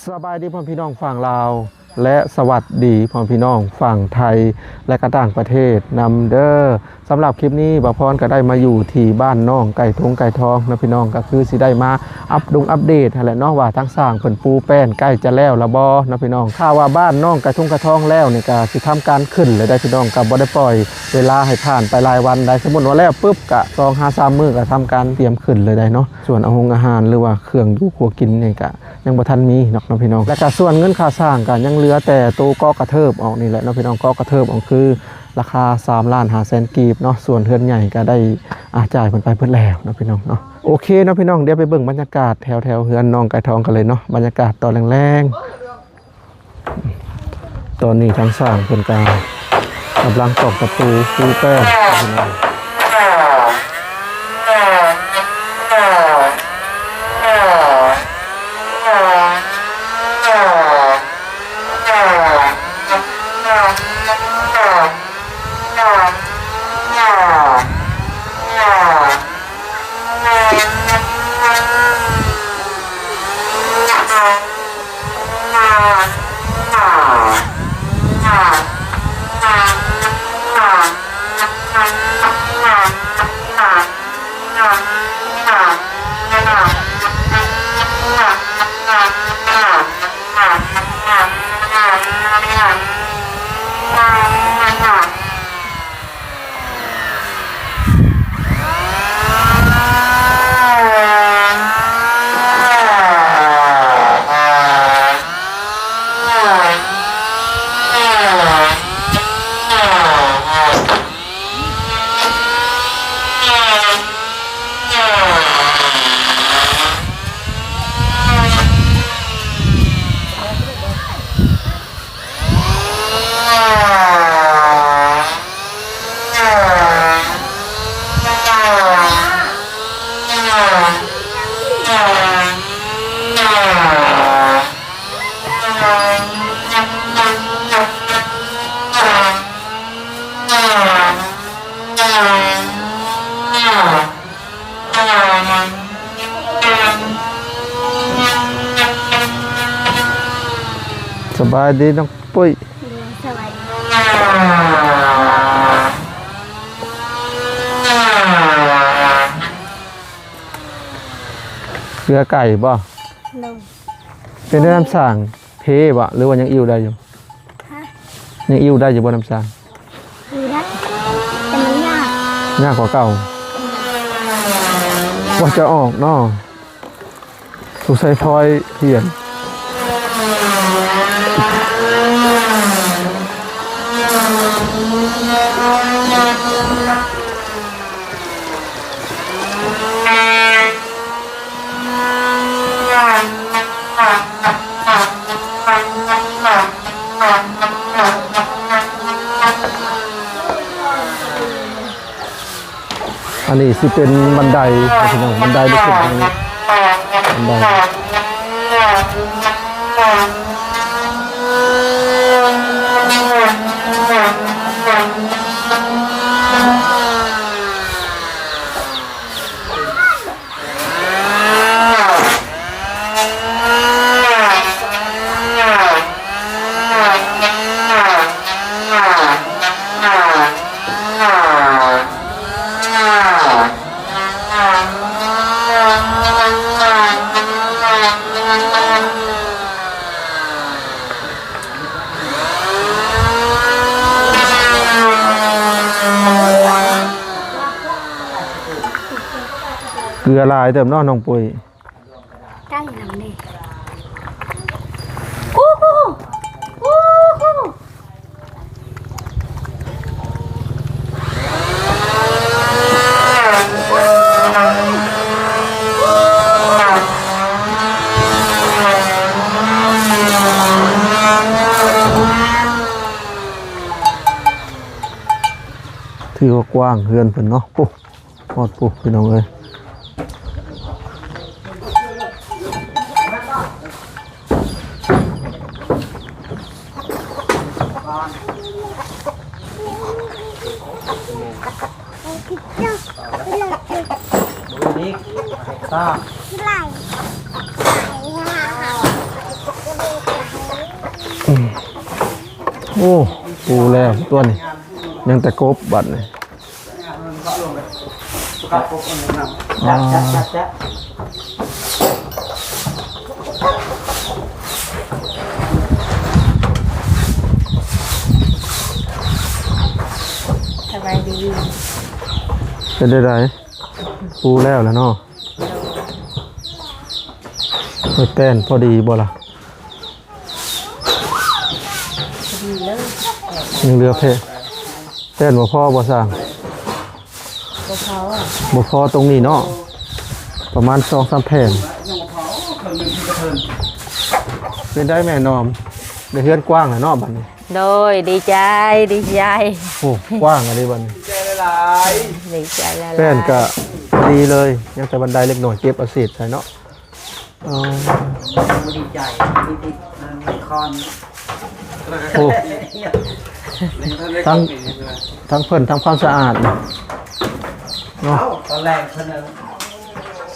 ສະບາຍດີພໍ່ແມ່ພີ່ນ້ອງຝັ່ງລາວ ແລະ ສະຫວັດດີພໍ່ແມ່ພີ່ນ້ອງຝັ່ງໄທ ແລະ ກະຕ່າງປະເທດນຳເດີ້. ສຳລັບຄລິບນີ້ ບ່າວພອນກໍໄດ້ມາຢູ່ທີ່ບ້ານນ້ອງໄກ່ທຸງໄກ່ທອງເນາະພີ່ນ້ອງ, ກໍຄືຊິໄດ້ມາອັບດົງອັບເດດຫັ້ນແຫຼະເນາະ ວ່າທາງຊ່າງເພິ່ນປູແປ້ນໃກ້ຈະແລ້ວລະບໍ່ເນາະພີ່ນ້ອງ. ຖ້າວ່າບ້ານນ້ອງໄກ່ທຸງໄກ່ທອງແລ້ວນີ້ ກໍຊິທຳການຂຶ້ນເລີຍໄດ໋ພີ່ນ້ອງ, ກໍບໍ່ໄດ້ປ່ອຍເວລາໃຫ້ຜ່ານໄປຫຼາຍວັນໄດ໋. ສົມມຸດວ່າແລ້ວປຶບ ກະສອງຫາສາມມື້ກໍທຳການກຽມຂຶ້ນເລີຍໄດ໋ເນາະ. ສ່ວນເອົາໂຮງອາຫານ ຫຼືວ່າເຄື່ອງຢູ່ຄົວກິນນີ້ ກະ ຍັງບໍ່ທັນມີເນາະ ເນາະພີ່ນ້ອງ. ແລ້ວກະສ່ວນເງິນຄ່າສ້າງກະຍັງເຫຼືອແຕ່ໂຕເກາະກະເທີບອອກນີ້ແຫຼະເນາະພີ່ນ້ອງ, ເກາະກະເທີບອອກຄືລາຄາສາມລ້ານຫ້າແສນກີບເນາະ, ສ່ວນເຮືອນໃຫຍ່ກະໄດ້ ອາ ຈ່າຍເພິ່ນໄປເບິດແລ້ວເນາະພີ່ນ້ອງເນາະ. ໂອເຄເນາະພີ່ນ້ອງ, ດຽວໄປເບິ່ງບັນຍາກາດແຖວໆເຮືອນນ້ອງໄກ່ທອງກັນເລີຍເນາະ, ບັນຍາກາດຕອນແລງໆ. ຕອນນີ້ທາງຊ່າງເພິ່ນກະກຳລັງຕອກຕະປູ ປູແປ້ນພີ່ນ້ອງ. ສະບາຍດີນ້ອງປຸ້ຍ. ສະບາຍດີ. ເຮືອໄກບໍ່? ໂດຍ. ເປັນໄດ້ນ້ຳສ້າງເພບໍ່ ຫຼືວ່າຍັງອີ່ວໄດ້ຢູ່? ຮະ? ຍັງອີ່ວໄດ້ຢູ່ບໍ່ນ້ຳສ້າງ? ອີ່ວໄດ້ ແຕ່ມັນຍາກ. ຍາກກວ່າເກົ່າ. ວ່າຈະອອກເນາະ. ສົງໄສພອຍຮຽນ. ອັນນີ້ຊິເປັນບັນໄດ ພີ່ນ້ອງ, ບັນໄດໄດ້ຂຶ້ນທາງນີ້ ບັນໄດ. ເກືອຫຼາຍເຕີບເນາະນ້ອງປຸ້ຍ. ໄກ່ນຳເດ້. ກູກູ ກູກູ. ຖືວ່າກວ້າງເຮືອນເພິ່ນເນາະ. ໂອ້ ຮອດພຸ້ນພີ່ນ້ອງເອີຍ. ມື້ນີ້ ຕາ. ໂອ້ ປູແລ້ວຕົວນີ້ ຍັງແຕ່ກົບບັດນີ້. ສະບາຍດີ ເປັນໃດ ປູແລ້ວລະເນາະ. ໂດຍ ແປ້ນພໍດີບໍ່ລະ? ພໍດີເລີຍ ຍັງເຫຼືອແຜ່ນ ແຜ່ນບໍ່ພໍບໍ່ຊ່າງ? ບໍ່ພໍ ບໍ່ພໍຕົງນີ້ເນາະ ປະມານສອງສາມແຜ່ນ. ເປັນໃດແມ່ນອມ ໄດ້ເຮືອນກວ້າງແລ້ວເນາະບັດນີ້? ໂດຍ ດີໃຈ ດີໃຈ. ໂອ້ ກວ້າງອັນນີ້ບັດນີ້ ດີໃຈຫຼາຍໆ ດີໃຈຫຼາຍໆ. ແປ້ນກະພໍດີເລີຍ ຍັງແຕ່ບັນໄດເລັກນ້ອຍ ເກັບເອົາເສດໃສ່ເນາະ. ອໍ ດີໃຈ ມີຕິດ ເອີ ຄອນ. ໂອ້ ທັງ ທັງເພິ່ນ ທຳຄວາມສະອາດເນາະ. ເອົ້າ ຕອນແລກເພິ່ນ ເອີ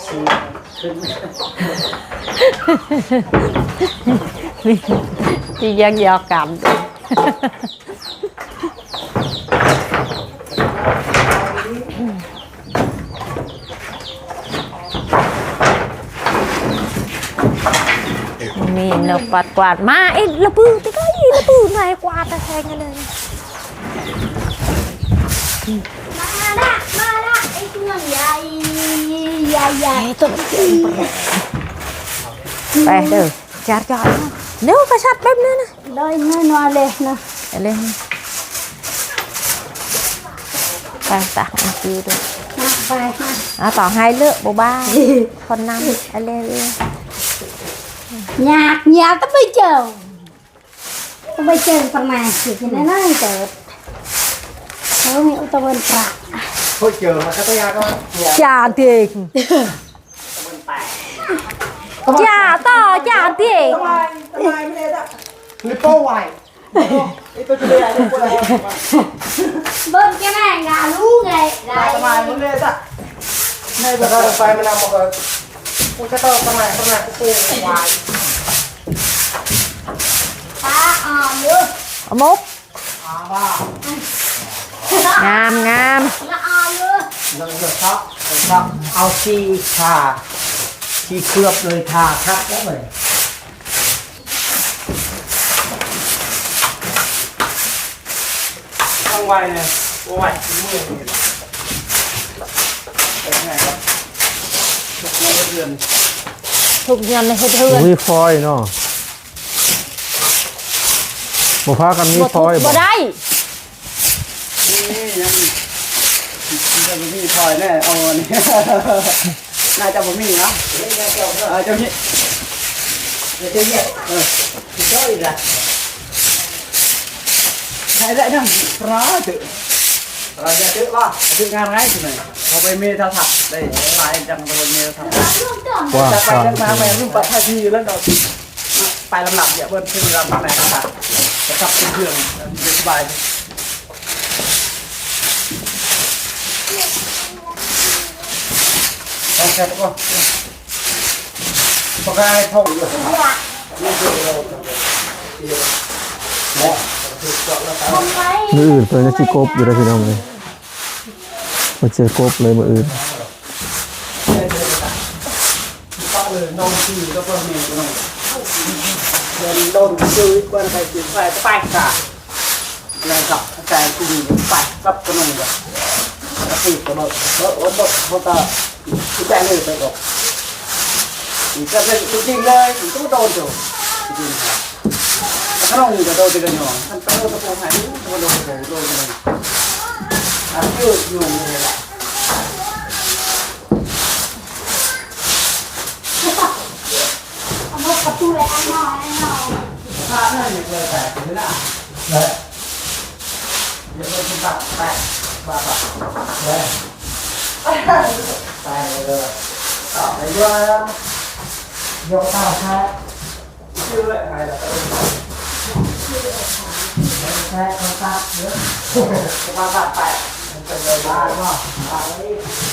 ຊິຂຶ້ນ ຊິຢາກຢອກກັນ. ມີນົກປັດກວາດມາອີກລະປື ຕິກະອີລະປື ນາຍກວາດຕາແຊງກັນເລີຍ. ມາລະ ມາລະ ໄອ້ຕົວໃຫຍ່ ໃຫຍ່ໆ ເອີ ຕົວໃຫຍ່ ໄປເດີ ຈັດກ່ອນ ເດີ ກະຊັບແບບນັ້ນນະ. ໂດຍ ເນາະ ເນາະ ເລນະ ເລນະ ໄປຕາກໃຫ້ຊິດູ ມາ ໄປ ມາ ອາ ຕາກໃຫ້ເລີ ບໍ່ບາຍ ຄົນນຳ ອາ ເລ ຍາກ ຍາກ ຕະໄປເຈີ ຕະໄປເຈີປະມານຊິກິນໜ້ອຍເຕີບ ເຂົາມີອຸຕະເວີນປະ ໂອ້ຍ ເຈີມາກະຕະຍາກະ ຈານເດງ. ຈາຕໍ່ຈານຕິ ເບິ່ງແກແມ່ງລາລູກເລີຍ ລາຍ ປາອອມຢູ່ ອາ ໝົກ ງາມ ງາມ ເອົາສີທາ ສີເຄືອບເລີຍ ທາຄັກແລ້ວເວີຍ ທັງໄວນະ ບໍ່ໄຫວ ເມື່ອຍນີ້ ເຮັດຫຍັງກໍ ທຸກເຮືອນ ທຸກເຮືອນເຮັດເຮືອນ ບໍ່ມີຟອຍເນາະ. ບໍ່ພາກັນມີຟອຍບໍ່? ບໍ່ໄດ້ ນີ້ຍັງ ຍັງບໍ່ມີຟອຍແນ່ ເອົາອັນນີ້ ໜ້າຈະບໍ່ມີເນາະ ເອີ ຈະມີ ເອີ ເຈົ້າເຮັດ ເອີ ເຈົ້າອີກລະ ໃຊ້ໄດ້ນຳ ປາເຕີ ປາເຕີວ່າ ເຮັດງານງ່າຍຊິໄໝ ເຂົາໄປເມທາທັດໄດ້ຫຼາຍ ຈັ່ງໄປເມທາທັດ ກວ້າງ ຈະໄປ ກວ້າງ ຈັ່ງມາແມ່ນປາໄທທີ່ຢູ່ລອນດອນ. ໄປລຳດັບ ເອີ ເພິ່ນຂຶ້ນລຳແນວ ຈະກັບຂຶ້ນເຄື່ອງ ສະບາຍ ຕ້ອງແຊບກ່ອນ ບໍ່ກາຍທ້ອງຢູ່ ມື້ອື່ນເພິ່ນຊິກົບຢູ່ເດີພີ່ນ້ອງເອີຍ ມາເຈີກົບເລີຍມື້ອື່ນ ເດີນລົງຊື່ກັບເຂົາແມ່ນບໍ່ນ້ອຍ ເດີນລົງຊື່ກ່ອນໄປກິນໄຟ ໄປກະ ແລ້ວກໍແຕ່ງທີ່ດີໄປກັບຂະໜົມ ກະຕິກະເບີ ເບີ ເບີ ເບີ ເຮົາກະແຕ່ງເລີຍໄປກໍ ນີ້ກະເປັນຕົວຈິງເລີຍ ຕົວໂດນໂຕ ຈິງ ຂະໜົມກະໂດນຕິກະຫຍອງ ຄັນໂຕຕະໂພງໃຫ້ ໂດນໂຕ ໂດນໂຕ ອ່ະ ຢູ່ ຢູ່ນີ້ແຫຼະ.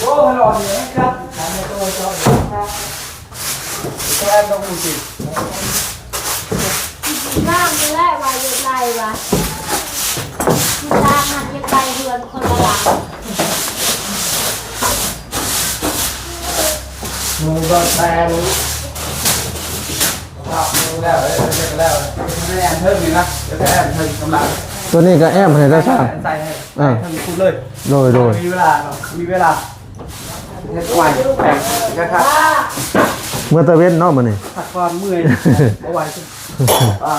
ໂອ້ ມັນອ່ອນຢູ່ນະ ແຊມລົງຊິ ນ້ຳນີ້ແຫຼະ คนละหลัง หมู่ก็แปลง ครับ หมู่แล้ว เอ้ย เฮ็ดแล้ว ไม่ได้แอนเทิงนี่นะ เดี๋ยวจะแอนเทิงกำลัง ตัวนี้ก็แอมให้ได้ซ่า ใส่ให้ อ่า ใส่เทิงพูดเลย โดย โดย มีเวลาเนาะ มีเวลา เฮ็ดไว แปลงนะครับ เมื่อตะเว็นเนาะมื้อนี้ พักผ่อนเมื่อย บ่ไหว อ่า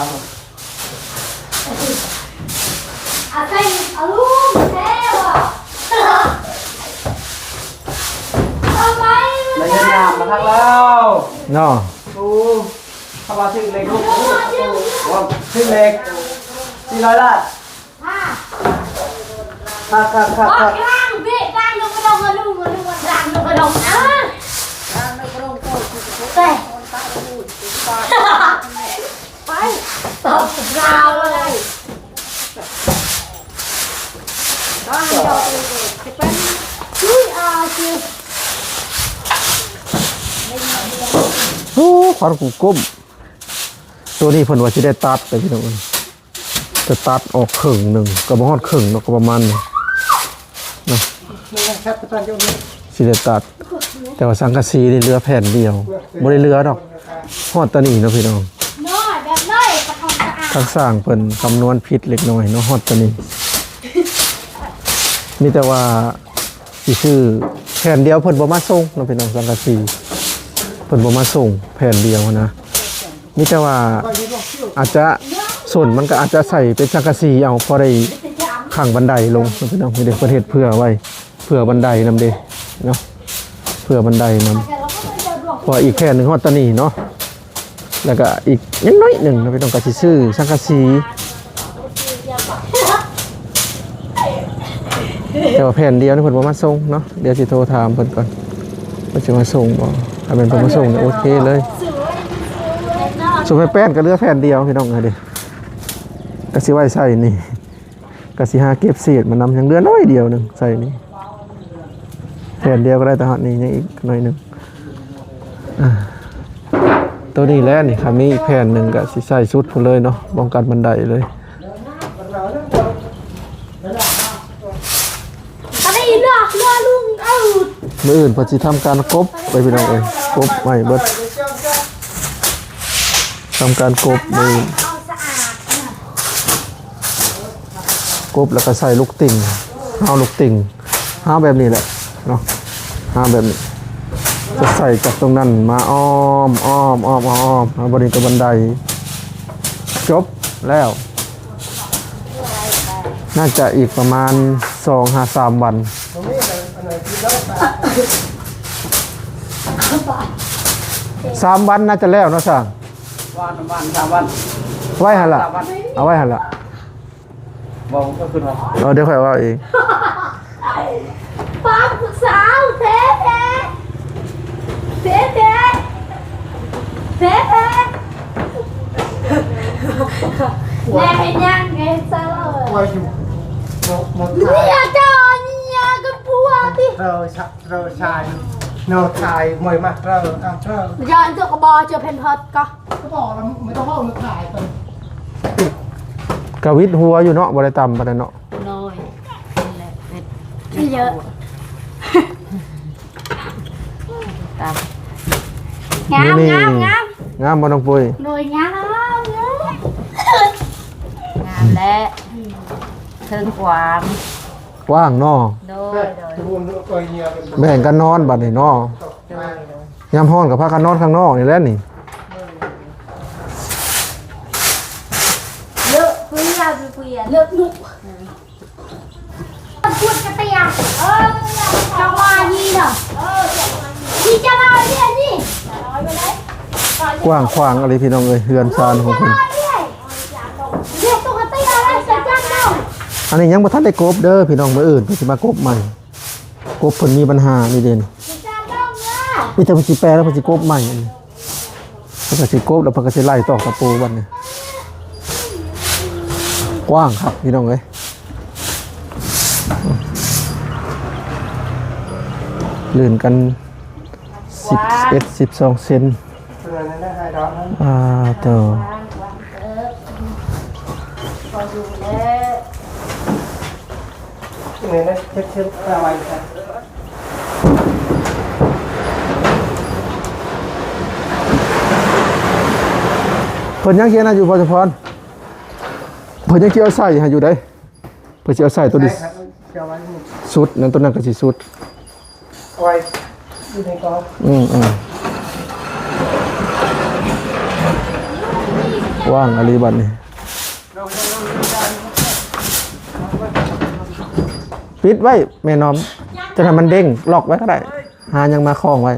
อาศัยอารมณ์แท้ว่ะ ทำไม ได้เงินงามมาทักแล้ว เนาะ โอ้ เข้ามาถึงเลขหก ว้าว ถึงเลขสี่ร้อยล้าน ค่ะ ค่ะ ค่ะ ค่ะ ค่ะ ค่ะ กลางเบะกลางลงกระดองกระดุมกระดุมกลางลงกระดอง อ่า แต่ ไป ตอบราวอะไร ต้องยอมเลย จะเป็น อุ้ย อาคิว โอ้ ควันกูก้ม ตัวนี้เพิ่นว่าสิได้ตัด แต่พี่น้องเอ้ย จะตัดออกครึ่งหนึ่ง ก็บ่ฮอดครึ่งเนาะ ก็ประมาณนี้เนาะ สิได้ตัด แต่ว่าสังกะสีนี่เหลือแผ่นเดียว บ่ได้เหลือดอก ฮอดตอนนี้เนาะพี่น้อง น้อยแบบน้อย ทางสร้างเพิ่นคำนวณผิดเล็กน้อยเนาะ ฮอดตอนนี้ มีแต่ว่า สิซื้อแผ่นเดียว เพิ่นบ่มาส่งเนาะพี่น้อง สังกะสี เพิ่นบ่มาส่งแผ่นเดียวหั้นนะ มีแต่ว่าอาจจะ ส้นมันก็อาจจะใส่เป็นสังกะสีเอา พอได้ขังบันไดลงเนาะพี่น้อง นี่เด้ เพิ่นเฮ็ดเผื่อไว้ เผื่อบันไดนำเด้เนาะ เผื่อบันไดนำ เพราะว่าอีกแผ่นหนึ่งฮอดตอนนี้เนาะ แล้วก็อีกนิดหน่อยหนึ่งเนาะพี่น้อง ก็สิซื้อสังกะสี แต่ว่าแผ่นเดียวนี่เพิ่นบ่มาส่งเนาะ เดี๋ยวสิโทรถามเพิ่นก่อน เพิ่นสิมาส่งบ่ ถ้าแม่นเพิ่นมาส่งนี่โอเคเลย ส่วนแม่แป้นก็เหลือแผ่นเดียวพี่น้อง เด้ ก็สิไว้ใส่นี่ ก็สิหาเก็บเศษมานำ ยังเหลือน้อยเดียวหนึ่งใส่นี่ แผ่นเดียวก็ได้ แต่ฮอดนี่ยังอีกหน่อยหนึ่ง อ่า ตัวนี้แหละนี่ ถ้ามีอีกแผ่นหนึ่งก็สิใส่สุดพุ้นเลยเนาะ ป้องกันบันไดเลย อันนี้เลือกเลือกลุงเอา มื้ออื่นเพิ่นสิทำการกบไปพี่น้องเอ้ย กบใหม่เบิด ทำการกบมื้ออื่น เอาสะอาด กบแล้วก็ใส่ลูกติ่ง ฮาวลูกติ่ง ฮาวแบบนี้แหละเนาะ ฮาวแบบนี้ จะใส่จากตรงนั้นมาอ้อม อ้อม อ้อม อ้อม อ้อม แล้วบัดนี้ก็บันได จบแล้ว น่าจะอีกประมาณสองหาสามวัน สามวันน่าจะแล้วเนาะช่าง วัน วัน สามวัน ไว้หั่นล่ะ สามวัน เอาไว้หั่นล่ะ เว้าก็คือว่า เออ เดี๋ยวค่อยเว้าเอง ปากสาวแท้ๆ แท้ๆ แท้ๆ แม่เฮ็ดหยัง แม่เฮ็ดซะเลย ว่าอยู่ บ่ บ่ เนี่ยเจ้าเนี่ยกับผัวติ เออ ชะ เออ ชาย เนาะ ชาย มวยมา เออ เอา เออ ย้อนเจ้าก็บ่เจอแผ่นพอดก็ ก็บอกแล้ว ไม่ต้องเอามาถ่ายกัน กะวิดหัวอยู่เนาะ บ่ได้ต่ำปานนั้นเนาะ น้อย นั่นแหละ เยอะ ตาม งาม มื้อนี้ งาม งาม งามบ่น้องปุ้ย โดย งาม งาม งาม และ เทิงกว้าง กว้างเนาะ โดย โดย แบ่งกันนอนบัดนี้เนาะ โดย โดย ยามฮ้อนก็พากันนอนข้างนอกนี่แหละนี่ เลอะเปื้อนเปื้อน เลอะหนุ พูดกระเตียง เออ เจ้าว่านี่เนาะ เออ ที่จะมาเรียนนี่ กว้างขวางอะไรพี่น้องเอ้ย เฮือนซานของเพิ่น เรียกตุ๊กตาอะไรสักอย่างเนาะ อันนี้ยังบ่ทันได้กบเด้อพี่น้อง มื้ออื่นเพิ่นสิมากบใหม่ กบเพิ่นมีปัญหานี่เด่น มีแต่เพิ่นสิแปลงแล้วเพิ่นสิกบใหม่อันนี้ เพิ่นก็สิกบแล้วเพิ่นก็สิไล่ตอกตะปูบัดนี้ กว้างคักพี่น้องเอ้ย ลื่นกันสิบเอ็ด สิบสองเซน อ่า โต พออยู่แล้ว ນີ້ນະ ເຮັດ ເຮັດເອົາໄວ້ຊະ. ເພິ່ນຍັງຂຽນໃຫ້ຢູ່ ພໍ່ສະພອນ ເພິ່ນຍັງຊິເອົາໃສ່ໃຫ້ຢູ່ເດ້. ເພິ່ນຊິເອົາໃສ່ຕົວນີ້ ໃສ່ ເອົາໄວ້ ສຸດນັ້ນ ຕົວນັ້ນກໍຊິສຸດ ເອົາໄວ້ຢູ່ໃນກອງ ອືມໆ ວ່າງອີ່ຫຼີບັດນີ້ ປິດໄວ້ແມ່ນ້ອມ ຈະໃຫ້ມັນເດ້ງ ລັອກໄວ້ກໍໄດ້ ຫາຫຍັງມາຄ້ອງໄວ້.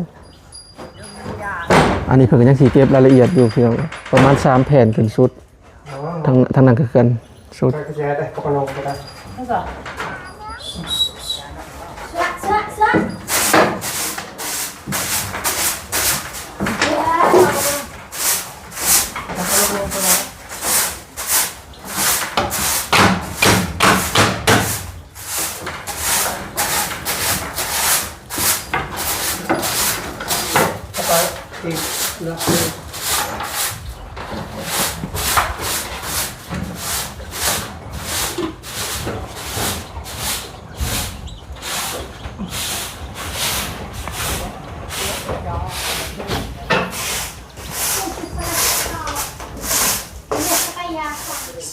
ອັນນີ້ເພິ່ນກໍຍັງຊິເກັບລາຍລະອຽດຢູ່ ພີ່ນ້ອງ ປະມານສາມແຜ່ນຂຶ້ນສຸດ. ທາງ ທາງນັ້ນກໍຄືກັນ ສຸດ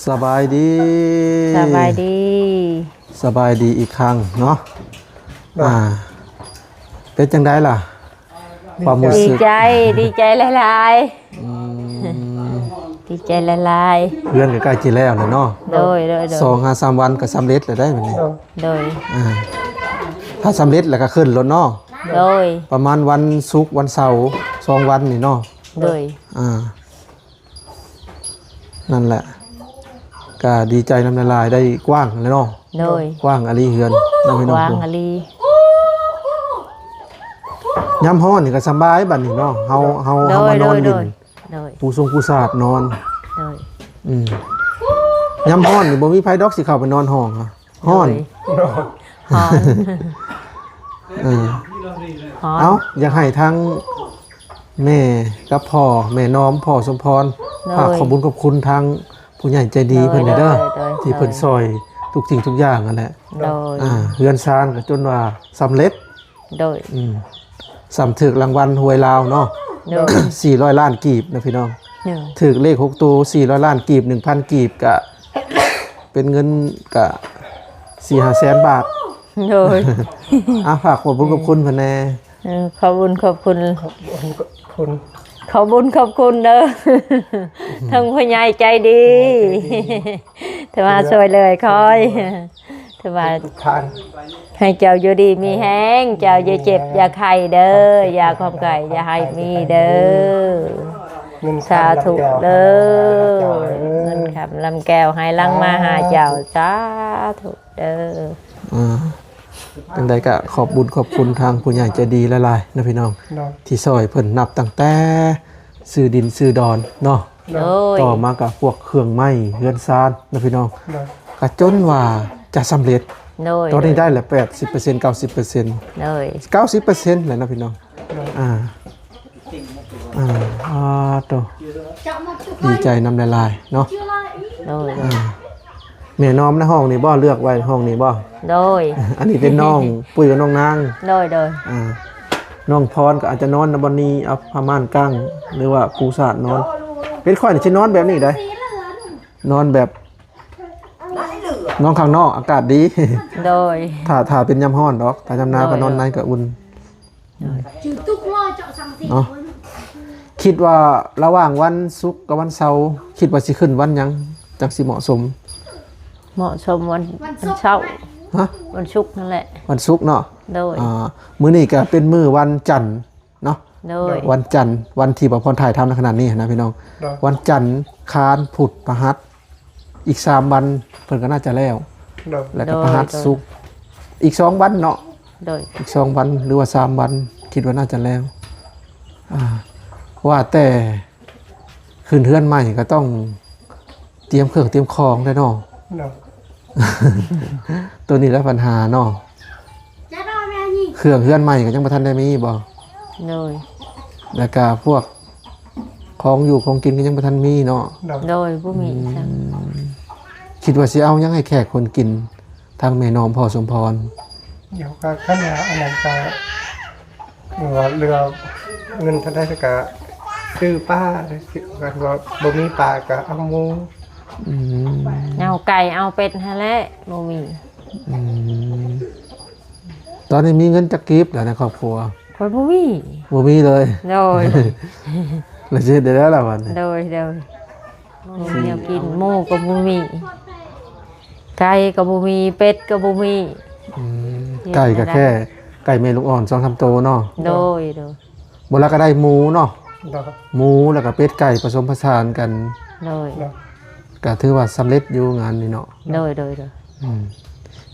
ສະບາຍດີ ສະບາຍດີ ສະບາຍດີອີກຄັ້ງເນາະ. ອ່າ ເປັນຈັ່ງໃດລະ ຄວາມຮູ້ສຶກ? ດີໃຈ ດີໃຈຫຼາຍໆ ອືມ ດີໃຈຫຼາຍໆ. ເຮືອນກໍໃກ້ຊິແລ້ວແລ້ວເນາະ. ໂດຍ ໂດຍ ໂດຍ ສອງຫາສາມວັນກໍສຳເລັດແລ້ວໄດ໋ບັດນີ້. ໂດຍ ອ່າ ຖ້າສຳເລັດແລ້ວກໍຂຶ້ນໂລດເນາະ. ໂດຍ ປະມານວັນສຸກ ວັນເສົາ ສອງວັນນີ້ເນາະ. ໂດຍ ອ່າ ນັ້ນແຫຼະ ກະດີໃຈນຳຫຼາຍໆ ໄດ້ກວ້າງແລ້ວເນາະ. ໂດຍ ກວ້າງອີ່ຫຼີເຮືອນເນາະ ພີ່ນ້ອງ ກວ້າງອີ່ຫຼີ. ຍາມຮ້ອນນີ້ກໍສະບາຍບັດນີ້ເນາະ ເຮົາ ເຮົາ ເຮົາມານອນຫຼິ້ນ ໂດຍ ໂດຍ ໂດຍ ປູຊົງປູສາດນອນ. ໂດຍ ອືມ ຍາມຮ້ອນນີ້ບໍ່ມີໃຜດອກຊິເຂົ້າໄປນອນຫ້ອງ ຮ້ອນ ໂດຍ ຮ້ອນ ເອີ ຮ້ອນ. ເອົ້າ ຢາກໃຫ້ທາງແມ່ກັບພໍ່ ແມ່ນ້ອມ ພໍ່ສົມພອນ ໂດຍ ຝາກຂອບບຸນຂອບຄຸນທາງຜູ້ໃຫຍ່ໃຈດີເພິ່ນແດ່ເດີ ໂດຍ ໂດຍ ທີ່ເພິ່ນ ໂດຍ ຊ່ອຍທຸກສິ່ງທຸກຢ່າງຫັ້ນແຫຼະ. ໂດຍ ອ່າ ເຮືອນຊານກໍຈົນວ່າສຳເລັດ. ໂດຍ ອືມ ສ່ຳຖືກລາງວັນຫວຍລາວເນາະ. ໂດຍ ສີ່ຮ້ອຍລ້ານກີບນະພີ່ນ້ອງ. ໂດຍ ຖືກເລກຫົກໂຕ ສີ່ຮ້ອຍລ້ານກີບ ໜຶ່ງພັນກີບ ກະເປັນເງິນກະສີ່ຫ້າແສນບາດ. ໂດຍ ອ່າ ຝາກຂອບບຸນຂອບຄຸນເພິ່ນແດ່. ເອີ ຂອບບຸນຂອບຄຸນ ຂອບບຸນຂອບຄຸນ ຂອບບຸນຂອບຄຸນເດີ ທາງຜູ້ໃຫຍ່ໃຈດີ ທີ່ມາຊ່ວຍເຫຼືອຂ້ອຍ ຖືວ່າໃຫ້ເຈົ້າຢູ່ດີມີແຮງ ເຈົ້າຢ່າເຈັບຢ່າໄຂ້ເດີ ຢ່າຄວາມໄຂ້ຢ່າໃຫ້ມີເດີ. ສາທຸເດີ ເງິນຄຳລຳແກ້ວໃຫ້ຫຼັ່ງມາຫາເຈົ້າ. ສາທຸເດີ. ອ່າ ຈັ່ງໃດກໍຂອບບຸນຂອບຄຸນທາງຜູ້ໃຫຍ່ໃຈດີຫຼາຍໆ ເນາະພີ່ນ້ອງ ທີ່ຊ່ອຍເພິ່ນນັບຕັ້ງແຕ່ຊື້ດິນຊື້ດອນເນາະ. ໂດຍ ຕໍ່ມາກໍພວກເຄື່ອງໄມ້ເຮືອນຊານເນາະພີ່ນ້ອງ ໂດຍ ກໍຈົນວ່າຈະສຳເລັດ. ໂດຍ ຕອນນີ້ໄດ້ລະແປດສິບເປີເຊັນ ເກົ້າສິບເປີເຊັນ ໂດຍ ເກົ້າສິບເປີເຊັນແລ້ວເນາະພີ່ນ້ອງ. ໂດຍ ອ່າ ອ່າ ໂຕ ດີໃຈນຳຫຼາຍໆເນາະ. ໂດຍ ອ່າ ແມ່ນ້ອມໃນຫ້ອງນີ້ບໍ່ ເລືອກໄວ້ຫ້ອງນີ້ບໍ່? ໂດຍ ອັນນີ້ເປັນນ້ອງປຸ້ຍກັບນ້ອງນາງ. ໂດຍ ໂດຍ ອ່າ ນ້ອງພອນກໍອາດຈະນອນນຳບ່ອນນີ້ ເອົາຜ້າມ່ານກາງ ຫຼືວ່າປູສາດນອນ. ເປັນຂ້ອຍນີ້ຊິນອນແບບນີ້ໄດ໋ ນອນແບບ ນອນຂ້າງນອກອາກາດດີ. ໂດຍ ຖ້າ ຖ້າເປັນຍາມຮ້ອນດອກ ຖ້າຍາມໜາວກໍນອນໃນກໍອຸ່ນ. ໂດຍ ເນາະ ຄິດວ່າລະຫວ່າງວັນສຸກກັບວັນເສົາ ຄິດວ່າຊິຂຶ້ນວັນຫຍັງຈັ່ງຊິເໝາະສົມ? ເໝາະສົມວັນ ວັນເສົາ. ຮະ? ວັນສຸກນັ້ນແຫຼະ. ວັນສຸກເນາະ. ໂດຍ ອ່າ ມື້ນີ້ກໍເປັນມື້ວັນຈັນເນາະ. ໂດຍ ວັນຈັນ ວັນທີ່ບ່າວພອນຖ່າຍທຳໃນຂະນະນີ້ນະພີ່ນ້ອງ. ໂດຍ ວັນຈັນ ຄານ ພຸດ ພະຫັດ ອີກສາມວັນເພິ່ນກໍໜ້າຈະແລ້ວ. ໂດຍ ແລ້ວກໍພະຫັດ ໂດຍ ສຸກ ອີກສອງວັນເນາະ. ໂດຍ ອີກສອງວັນ ຫຼືວ່າສາມວັນ ຄິດວ່າໜ້າຈະແລ້ວ. ອ່າ ວ່າແຕ່ຂຶ້ນເຮືອນໃໝ່ກໍຕ້ອງຕຽມເຄື່ອງຕຽມຂອງແຫຼະເນາະ. ໂດຍ ໂຕນີ້ແຫຼະບັນຫາເນາະ. ເຄື່ອງເຮືອນໃໝ່ກໍຍັງບໍ່ທັນໄດ້ມີບໍ່? ໂດຍ ແລ້ວກະພວກຂອງຢູ່ຂອງກິນກໍຍັງບໍ່ທັນມີເນາະ. ໂດຍ ບໍ່ມີອີ່ຫຍັງ. ອືມ ຄິດວ່າຊິເອົາຫຍັງໃຫ້ແຂກຄົນກິນ? ທາງແມ່ນ້ອມພໍ່ສົມພອນ? ດຽວກໍຄັນວ່າອັນນັ້ນກໍ ວ່າເຫຼືອເງິນເທົ່າໃດກໍຊື້ປາ ຄັນວ່າບໍ່ມີປາກໍເອົາໝູ. ອືມ ເອົາໄກ່ເອົາເປັດຫັ້ນແຫຼະ ບໍ່ມີ. ອືມ ຕອນນີ້ມີເງິນຈັກກີບແລ້ວໃນຄອບຄົວ? ຂ້ອຍບໍ່ມີ. ບໍ່ມີເລີຍ? ໂດຍ. ແລ້ວຊິເຮັດໄດ້ແລ້ວລະບັດນີ້? ໂດຍ ໂດຍ. ບໍ່ມີແນວກິນ ໝູກໍບໍ່ມີ ໄກ່ກໍບໍ່ມີ ເປັດກໍບໍ່ມີ. ອືມ ເຮັດ ໄກ່ກໍແຄ່ໄກ່ແມ່ລູກອ່ອນສອງສາມໂຕເນາະ? ໂດຍ ໂດຍ. ບໍ່ ລະກໍໄດ້ໝູເນາະ? ໂດຍ. ໝູ ແລ້ວກໍເປັດໄກ່ປະສົມປະສານກັນ. ໂດຍ. ໂດຍ. ກໍຖືວ່າສຳເລັດຢູ່ງານນີ້ເນາະ? ໂດຍ ໂດຍ ໂດຍ. ອືມ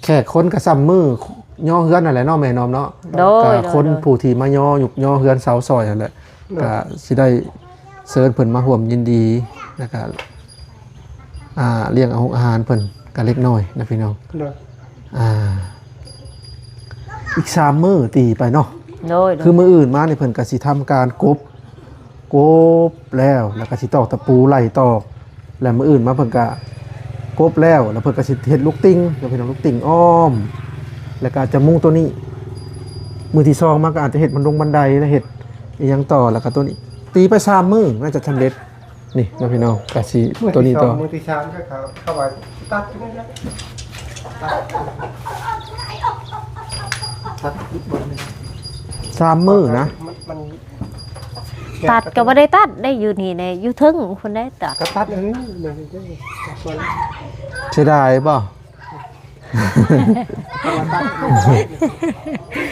ແຂກຄົນກໍຊ່ຳມື້ຍໍເຮືອນນັ້ນແຫຼະເນາະ ແມ່ນ້ອມເນາະ? ໂດຍ. ກໍຄົນ ໂດຍ ໂດຍ ຜູ້ທີ່ມາຍໍຍຸກຍໍເຮືອນເສົາຊ່ອຍຫັ້ນແຫຼະ. ໂດຍ. ກໍຊິໄດ້ເຊີນເພິ່ນມາຮ່ວມຍິນດີ ແລ້ວກໍ ອ່າ ລ້ຽງອາຫົງອາຫານເພິ່ນກໍເລັກນ້ອຍນະພີ່ນ້ອງ. ໂດຍ. ອ່າ ອີກສາມມື້ຕີໄປເນາະ? ໂດຍ ໂດຍ. ຄືມື້ອື່ນມານີ້ເພິ່ນກໍຊິທຳການກົບ ກົບແລ້ວ ແລ້ວກໍຊິຕອກຕະປູໄລ່ຕອກ ແລ້ວມື້ອື່ນມາເພິ່ນກະກົບແລ້ວ ແລ້ວເພິ່ນກະຊິເຮັດລູກຕິ່ງເນາະພີ່ນ້ອງ ລູກຕິ່ງອ້ອມ ແລ້ວກະຈະມຸງໂຕນີ້. ມື້ທີສອງມາກະອາດຈະເຮັດບັນດົງບັນໄດ ແລ້ວເຮັດອີ່ຫຍັງຕໍ່ ແລ້ວກະໂຕນີ້ ຕີໄປສາມມື້ໜ້າຈະສຳເລັດ. ນີ້ເນາະພີ່ນ້ອງ ກະຊິ ມື້ ໂຕນີ້ຕໍ່ ມື້ທີສອງ ມື້ທີສາມ ເຂົາ ເຂົາວ່າຕັດນີ້ແຫຼະ ຕັດ ຕັດອີກບ່ອນໜຶ່ງ ສາມມື້ນະ ມັນ ມັນ ຕັດກໍບໍ່ໄດ້ຕັດໄດ້ ຢູ່ນີ້ແຫຼະ ຢູ່ເທິງພຸ້ນໄດ້ຕັດ ກໍຕັດອັນນີ້ ເສຍດາຍບໍ່?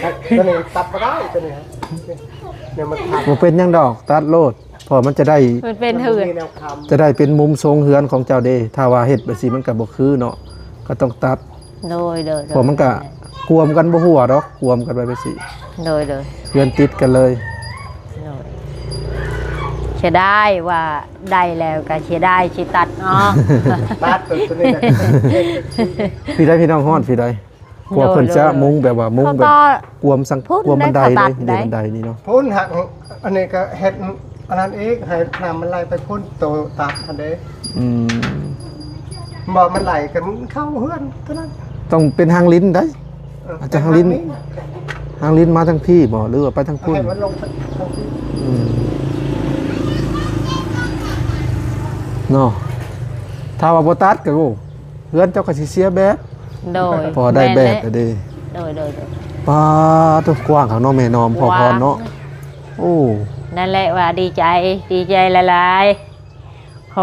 ຕັດ ຕົວນີ້ຕັດບໍ່ໄດ້ ຕົວນີ້ ເນຍ ມັນຂາດ ບໍ່ເປັນຫຍັງດອກ ຕັດໂລດ ເພາະມັນຈະໄດ້ ມັນເປັນເຮືອນ ຈະໄດ້ເປັນມຸມຊົງເຮືອນຂອງເຈົ້າເດ້. ຖ້າວ່າເຮັດແບບຊີ້ມັນກໍບໍ່ຄືເນາະ ກໍຕ້ອງຕັດ. ໂດຍ ໂດຍ ໂດຍ ເພາະມັນກະກວມກັນບໍ່ຮົ່ວດອກ ກວມກັນໄວ້ແບບຊີ້. ໂດຍ ໂດຍ ເຮືອນຕິດກັນເລີຍ. ໂດຍ ເສຍດາຍວ່າໄດ້ແລ້ວກະເສຍດາຍຊິຕັດເນາະ ຕັດຕົວນີ້ແຫຼະ. ພີ່ໄດ້ ພີ່ນ້ອງຮອດ ພີ່ໄດ້ ພວກເພິ່ນຈະມຸງແບບວ່າມຸງແບບກວມສັງ ກວມບັນໄດເລີຍ ເດ ບັນໄດນີ້ເນາະ ພຸ້ນຫັກ ອັນນີ້ກໍເຮັດອັນນັ້ນອີກ ໃຫ້ນ້ຳມັນໄຫຼໄປພຸ້ນ ໂຕຕັດຫັ້ນເດ້. ອືມ ບໍ່ ມັນໄຫຼກໍເຂົ້າເຮືອນເທົ່ານັ້ນ ຕ້ອງເປັນທາງລິນໄດ໋. ເອີ ອາດຈະທາງລິນ ທາງລິນມາທາງພີ້ບໍ່ ຫຼືວ່າໄປທາງພຸ້ນ? ໃຫ້ມັນລົງໄປທາງພີ້. ອືມ ເນາະ ຖ້າວ່າບໍ່ຕັດກໍ ໂອ້ ເຮືອນເຈົ້າກໍຊິເສຍແບບ. ໂດຍ ພໍໄດ້ແບບແລ້ວເດ້. ໂດຍ ໂດຍ ໂດຍ. ປາດໂທ້ ກວ້າງຄັກເນາະ ແມ່ນ້ອມພໍ່ພອນເນາະ. ໂອ້ ນັ້ນແຫຼະວ່າດີໃຈ ດີໃຈຫຼາຍໆ. ຂໍ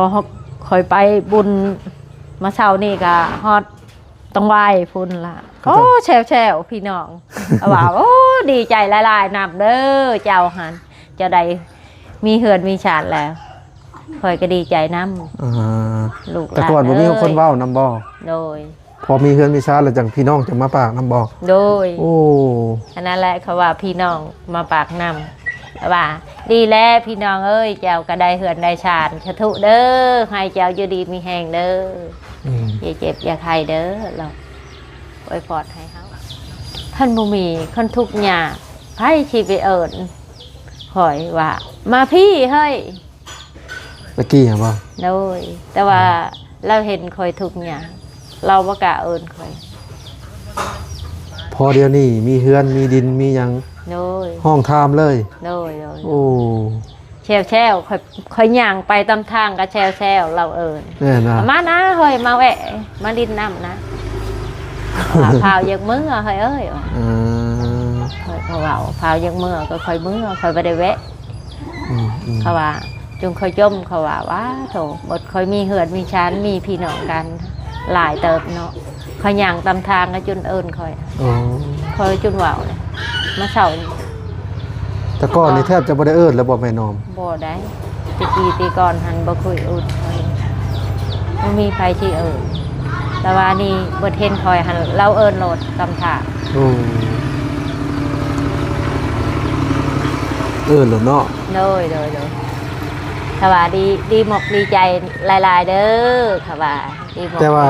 ຂ້ອຍໄປບຸນມາເຊົ້ານີ້ກໍຮອດ ຕ້ອງໄຫວ້ພຸ້ນລະ. ໂອ້ ແຊວໆ ພີ່ນ້ອງ ເຂົາວ່າ ໂອ້ ດີໃຈຫຼາຍໆນຳເດີ ເຈົ້າຫັ້ນ ເຈົ້າໄດ້ມີເຮືອນມີຊານແລ້ວ ຂ້ອຍກໍດີໃຈນຳ. ອ່າ ລູກຫຼານ ແຕ່ກ່ອນບໍ່ມີຄົນເວົ້ານຳບໍ່? ໂດຍ. ພໍມີເຮືອນມີຊານແລ້ວ ຈັ່ງພີ່ນ້ອງຈະມາປາກນຳບໍ່? ໂດຍ. ໂອ້ ອັນນັ້ນແຫຼະ ເຂົາວ່າພີ່ນ້ອງມາປາກນຳ ວ່າ ດີແລ້ວພີ່ນ້ອງເອີຍ ເຈົ້າກໍໄດ້ເຮືອນໄດ້ຊານ ສາທຸເດີ ໃຫ້ເຈົ້າຢູ່ດີມີແຮງເດີ. ອືມ ຢ່າເຈັບຢ່າໄຂ້ເດີ ລາວອວຍພອນໃຫ້ເຮົາ. ຄັນບໍ່ມີ ຄັນທຸກຍາກ ໃຜຊິໄປເອີ້ນຂ້ອຍວ່າ ມາພີ້ເຮີ້ຍ. ຕະກີ້ຫັ້ນບໍ່? ໂດຍ. ແຕ່ວ່າ ອືມ ລາວເຫັນຂ້ອຍທຸກຍາກ ລາວບໍ່ກ້າເອີ້ນຂ້ອຍ. ພໍດຽວນີ້ມີເຮືອນມີດິນມີຫຍັງ ໂດຍ ຮ້ອງຖາມເລີຍ. ໂດຍ ໂດຍ. ໂອ້ ແຊວໆ ຂ້ອຍ ຂ້ອຍຍ່າງໄປຕາມທາງກໍແຊວໆ ລາວເອີ້ນ. ແມ່ນຫວາ? ມານະເຮີ້ຍ ມາແວະ ມາຫຼິ້ນນ້ຳນະ. ວ່າ ພາວຢາກເມືອເຮີ້ຍເອີຍ. ເອີ ຂ້ອຍກໍເວົ້າ ພາວຢາກເມືອ ກໍຂ້ອຍເມືອ ຂ້ອຍບໍ່ໄດ້ແວະ. ອືມໆ ເຂົາວ່າ ຈຸງຂ້ອຍຈົ່ມ ເຂົາວ່າ ວ້າໂທ້ ໝົດຂ້ອຍມີເຮືອນມີຊານ ມີພີ່ນ້ອງກັນຫຼາຍເຕີບເນາະ ຂ້ອຍຍ່າງຕາມທາງກໍຈົນເອີ້ນຂ້ອຍ. ໂອ້ ຂ້ອຍຈົນເວົ້າເລີຍ ມາເຊົ້ານີ້. ແຕ່ກ່ອນນີ້ ອ່າ ແທບຈະບໍ່ໄດ້ເອີ້ນແລ້ວບໍ່ແມ່ນ້ອມ? ບໍ່ໄດ້ ແຕ່ກີ້ແຕ່ກ່ອນຫັ້ນບໍ່ເຄີຍເອີ້ນຂ້ອຍ ບໍ່ມີໃຜຊິເອີ້ນ. ແຕ່ວ່ານີ້ເພິ່ນເຫັນຂ້ອຍຫັ້ນ ລາວເອີ້ນໂລດຕາມທາງ. ໂອ້ ເອີ້ນໂລດເນາະ. ໂດຍ ໂດຍ ໂດຍ. ເຂົາວ່າດີ ດີໝົກດີໃຈຫຼາຍໆເດີ ເຂົາວ່າ ດີໝົກດີໃຈ. ແຕ່ວ່າ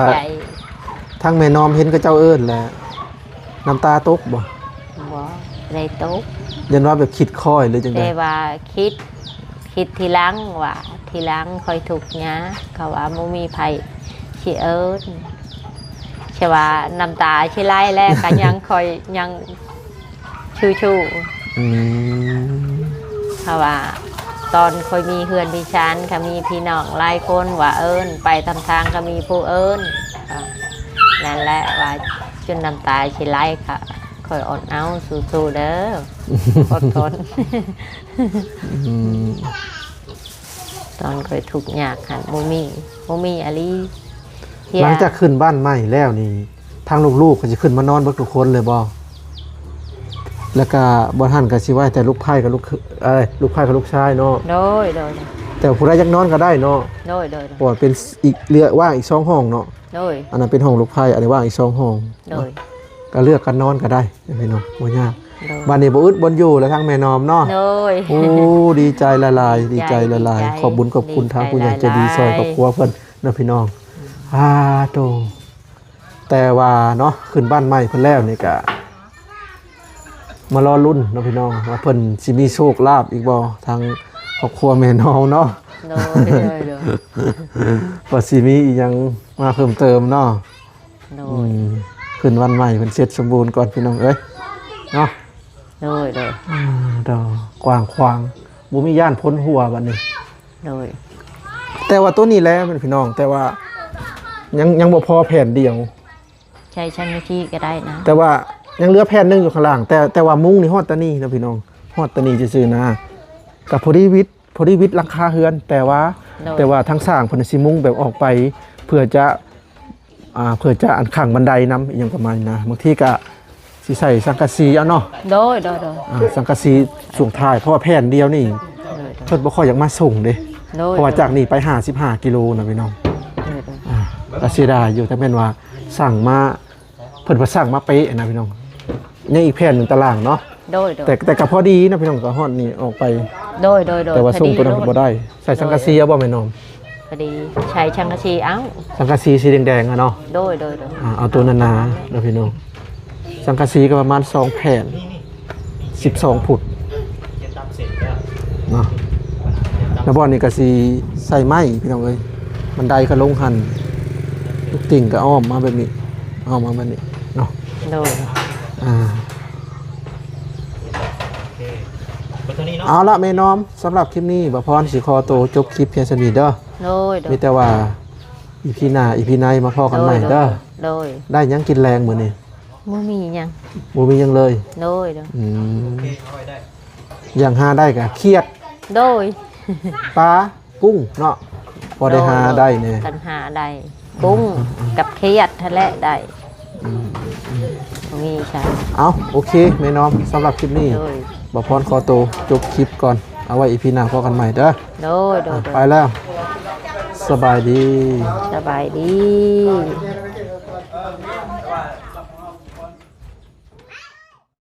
ທາງແມ່ນ້ອມເຫັນເຂົາເຈົ້າເອີ້ນແລ້ວ ນ້ຳຕາຕົກບໍ່? ບໍ່ໄດ້ຕົກ. ຢ້ານວ່າແບບຄິດຄ່ອຍ ຫຼືຈັ່ງໃດ? ແຕ່ວ່າຄິດ ຄິດທີຫຼັງວ່າ ທີຫຼັງຂ້ອຍທຸກຍາກ ເຂົາວ່າບໍ່ມີໃຜຊິເອີ້ນ. ແຕ່ວ່ານ້ຳຕາຊິໄຫຼແລ້ວ ກໍຍັງ ຂ້ອຍຍັງສູ້ໆ ອືມ ເພາະວ່າຕອນຂ້ອຍມີເຮືອນມີຊານ ກໍມີພີ່ນ້ອງຫຼາຍຄົນວ່າເອີ້ນ ໄປຕາມທາງກໍມີຜູ້ເອີ້ນ ກໍນັ້ນແຫຼະວ່າຈົນນ້ຳຕາຊິໄຫຼ ກໍຂ້ອຍອົດເອົາ ສູ້ໆເດີ ອົດທົນ ອືມ ຕອນຂ້ອຍທຸກຍາກຫັ້ນ ບໍ່ມີ ບໍ່ມີອີ່ຫຼີ. ຫຼັງຈາກຂຶ້ນບ້ານໃໝ່ແລ້ວນີ້ ທາງລູກໆກໍຊິຂຶ້ນມານອນເບິດທຸກຄົນເລີຍບໍ່? ແລ້ວກະບ່ອນຫັ້ນກໍຊິໄວ້ແຕ່ລູກໃພ້ກັບລູກເຂີຍ ເອີຍ ລູກໃພ້ກັບລູກຊາຍເນາະ. ໂດຍ ໂດຍ ແຕ່ຜູ້ໃດຢາກນອນກໍໄດ້ເນາະ. ໂດຍ ໂດຍ ໂດຍ ເພາະວ່າເປັນອີກ ເຫຼືອວ່າງອີກສອງຫ້ອງເນາະ. ໂດຍ ອັນນັ້ນເປັນຫ້ອງລູກໃພ້ ອັນນີ້ວ່າງອີກສອງຫ້ອງ. ໂດຍ ກໍເລືອກກັນນອນກໍໄດ້ພີ່ນ້ອງ ບໍ່ຍາກ. ໂດຍ ບາດນີ້ບໍ່ອຶດບ່ອນຢູ່ແລ້ວທາງແມ່ນອມເນາະ. ໂດຍ ໂອ້ ດີໃຈຫຼາຍໆ ດີໃຈຫຼາຍໆ ດີໃຈ ຂອບບຸນຂອບຄຸນທາງຜູ້ໃຫຍ່ໃຈດີ ດີໃຈຫຼາຍໆ ຊ່ອຍຄອບຄົວເພິ່ນເນາະພີ່ນ້ອງ. ອືມ ອາໂຕ ແຕ່ວ່າເນາະ ຂຶ້ນບ້ານໃໝ່ເພິ່ນແລ້ວນີ້ກະ ມາລໍລຸ້ນເນາະພີ່ນ້ອງ ວ່າເພິ່ນຊິມີໂຊກລາບອີກບໍ່ ທາງຄອບຄົວແມ່ນອມເນາະ. ໂດຍ ໂດຍ ໂດຍ ວ່າຊິມີອີ່ຫຍັງມາເພີ່ມເຕີມເນາະ. ໂດຍ ອືມ ຂຶ້ນບ້ານໃໝ່ເພິ່ນເສັດສົມບູນກ່ອນພີ່ນ້ອງເອີຍເນາະ. ໂດຍ ໂດຍ ອາ ດອກ ກວ້າງຂວາງ ບໍ່ມີຢ້ານພົ້ນຫົວບັດນີ້. ໂດຍ ແຕ່ວ່າໂຕນີ້ແຫຼະພີ່ນ້ອງ ແຕ່ວ່າຍັງ ຍັງບໍ່ພໍແຜ່ນດຽວ ໃຊ້ສັງກະສີກໍໄດ້ນະ ແຕ່ວ່າຍັງເຫຼືອແຜ່ນໜຶ່ງຢູ່ຂ້າງລ່າງ ແຕ່ ແຕ່ວ່າມຸງນີ້ຮອດຕານີ້ນະພີ່ນ້ອງ ຮອດຕານີ້ຊື່ໆນະ ກໍພໍດີວິດ ພໍດີວິດຫຼັງຄາເຮືອນ ແຕ່ວ່າ ໂດຍ ແຕ່ວ່າທາງຊ່າງເພິ່ນຊິມຸງແບບອອກໄປ ເພື່ອຈະ ອ່າ ເພື່ອຈະອັນຂ້າງບັນໄດນຳ ອີ່ຫຍັງປະມານນີ້ນະ ບາງທີກໍຊິໃສ່ສັງກະສີເອົາເນາະ. ໂດຍ ໂດຍ ໂດຍ ອ່າ ສັງກະສີຊ່ວງທ້າຍ ເພາະວ່າແຜ່ນດຽວນີ້ ໂດຍ ໂດຍ ເພິ່ນບໍ່ຄ່ອຍຢາກມາສົ່ງເດ້. ໂດຍ ເພາະວ່າຈາກນີ້ໄປຫ້າສິບຫ້າກິໂລນະພີ່ນ້ອງ. ໂດຍ ໂດຍ ອ່າ ກໍເສຍດາຍຢູ່ ຖ້າແມ່ນວ່າສັ່ງມາ ເພິ່ນວ່າສັ່ງມາເປະນະພີ່ນ້ອງ ຍັງອີກແຜ່ນໜຶ່ງຕາລ່າງເນາະ. ໂດຍ ໂດຍ ແຕ່ ແຕ່ກໍພໍດີນະພີ່ນ້ອງ ກໍຮອດນີ້ອອກໄປ. ໂດຍ ໂດຍ ໂດຍ ແຕ່ວ່າສົ່ງໂຕນັ້ນບໍ່ໄດ້. ໃສ່ສັງກະສີເອົາບໍ່ແມ່ນອມ? ພໍດີ ໃຊ້ສັງກະສີເອົາ ສັງກະສີສີແດງໆຫັ້ນເນາະ. ໂດຍ ໂດຍ ໂດຍ ອ່າ ເອົາໂຕໜາໆເນາະພີ່ນ້ອງ. ສັງກະສີກໍປະມານສອງແຜ່ນ ສິບສອງຟຸດເນາະ. ແລ້ວບ່ອນນີ້ກໍຊິໃສ່ໄມ້ພີ່ນ້ອງເອີຍ ບັນໄດກໍລົງຫັ້ນ ລູກຕິ່ງກໍອ້ອມມາແບບນີ້ ອ້ອມມາແບບນີ້ເນາະ. ໂດຍ ອ່າ ເອົາລະແມ່ນອມ ສຳລັບຄລິບນີ້ ບ່າວພອນຊິຂໍໂຕຈົບຄລິບພຽງສ່ຳນີ້ເດີ. ໂດຍ ໂດຍ ມີແຕ່ວ່າອີພີໜ້າ ອີພີໃນມາພໍ້ກັນໃໝ່ເດີ. ໂດຍ ໂດຍ ໄດ້ຫຍັງກິນແລງມື້ນີ້? ບໍ່ມີຫຍັງ ບໍ່ມີຫຍັງເລີຍ. ໂດຍ ໂດຍ ອືມ ຢ່າງຫາໄດ້ກະຂຽດ ໂດຍ ປາ ກຸ້ງເນາະ ພໍໄດ້ຫາໄດ້ແດ່. ຄັນຫາໄດ້ ກຸ້ງກັບຂຽດຫັ້ນແຫຼະໄດ້. ອືມ ບໍ່ມີຊັ້ນ. ເອົ້າ ໂອເຄ ແມ່ນອມ ສຳລັບຄລິບນີ້ ໂດຍ ບ່າວພອນຂໍໂຕຈົບຄລິບກ່ອນ ເອົາໄວ້ອີພີໜ້າພໍ້ກັນໃໝ່ເດີ. ໂດຍ ໂດຍ ອ່ະ ໂດຍ ໄປແລ້ວ ສະບາຍດີ ສະບາຍດີ.